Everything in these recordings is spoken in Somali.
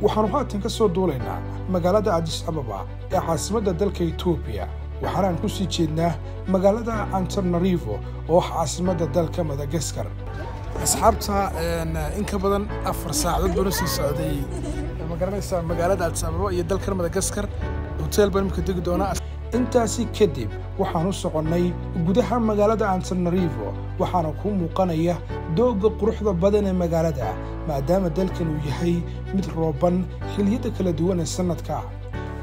Waxaanu haatan ka soo duulaynaa magaalada Addis Ababa ee caasimadda dalka Etoobiya, waxaanaan ku sii jeednaa magaalada Antananarivo oo ah caasimadda dalka Madagaskar. Asxaabta, in ka badan 4 saacadood baanu sii socday, ma garanaysaa, magaalada Addis Ababa iyo dalkan Madagaskar. Hotel baan imika degi doonaa. Intaasi kadib waxaan u soconnay gudaha magaalada Antananarivo, waxaana kuu muuqanaya doogga quruxda badan ee magaalada, maadaama dalkan uu yahay mid rooban xilliyada kala duwan ee sannadka.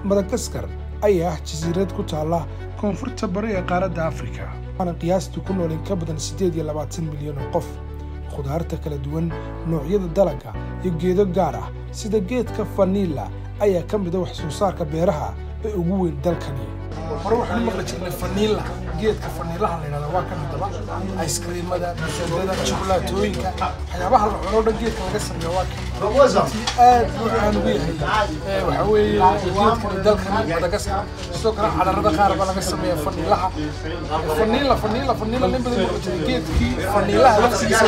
Madagaskar ayaa ah jasiirad ku taalla koonfurta bari ee qaaradda Afrika, waxaana qiyaastii ku nool in ka badan 28 milyan oo qof. Khudaarta kala duwan, noocyada dalagga iyo geedo gaar ah sida geedka vanilla ayaa ka mid ah wax soo saarka beeraha ee ugu weyn dalkani. Hore waxaan u maqli jirnay vanilla, geedka vanillaha la yidhahda waa kan. Haddaba ice creamada, busadada, jokulaatooyinka, waxyaabaha la cuno dhan geedka laga sameeyo waa kan. Runtii aad buu caan ugu yahay waxaa weeye geedkani dalkani Madagaskar. Sidoo kale cadarada qaar baa laga sameeya vanillaha. Vanilla, vanilla, vanilla, nin badan maqli jiray geedkii vanillaha laftigiisa.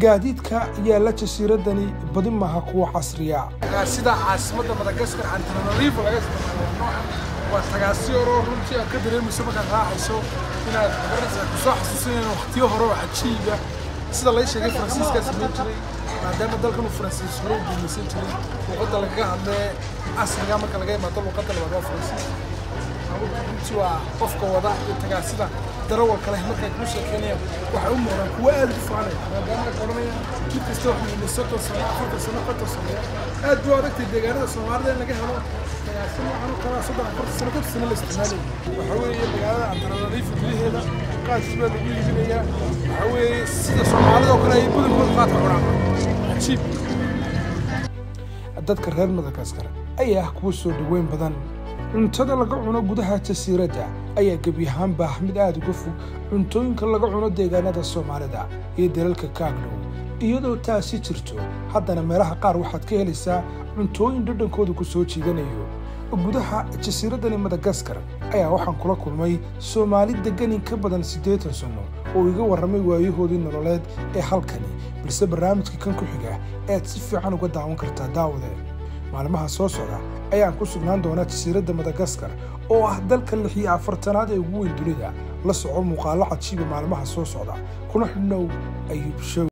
Gaadiidka yaalla jasiiradani badi maaha kuwa casriya. Sida caasimadda Madagaskar Antananarivo laga isticmaalo noocan waa tagaasi horoo runtii aad ka dareemayso markaad raacayso inaad magaranaysaa kusoo xasuusinayna waqtiyo hore oo cajiiba. Sida lay sheegay, Faransiiskaa samayn jiray, maadaama dalkan uu Faransiis hore u guumaysan jiray. Luqadda lagaga hadlee asriga marka laga imaado, luqadda labaad waa Faransiis. Baabuurka runtii waa qofka wada iyo tagaasida darawalka leh markay kuu sheekeynayaan waxay u muuqdaan kuwo aad u faanaya, maadaama ay odhanayaan mid kasta wuxuu yimi 30 sano, 40 sano, 50 sano. Aad buu adagtay deegaanada Soomaalida in laga helo tagaasi noocan oo kale 30, 40 sano, 50 sano la isticmaalayay. Waxa weeye magaalada Antananarivo gudaheeda qaadkii baa lagu iibinayaa. Waxa weeye sida Soomaalida oo kale ay badankooda qaadka cunaan. Cajiib. Dadka reer Madagaskar ayaa ah kuwo soo dhoweyn badan. Cuntada laga cuno gudaha jasiiradda ayaa gebi ahaanba ah mid aada uga fog cuntooyinka laga cuno deegaanada Soomaalida iyo dalalka ka agdhow. Iyadoo taasi jirto, haddana meelaha qaar waxaad ka helaysaa cuntooyin dhadhankooda ku soo jiidanayo. Gudaha jasiiraddani Madagaskar ayaa waxaan kula kulmay Soomaali deggan in ka badan 80 sano oo iga warramay waayahoodii nololeed ee halkani, balse barnaamijka kan ku xiga ayaad si fiican uga daawan kartaa. Daawade, maalmaha soo socda ayaan ku sugnaan doonaa jasiiradda Madagaskar oo ah dalka 46aad ee ugu weyn dunida. La soco muuqaallo cajiiba maalmaha soo socda, kuna xidhnow Ayuub Show.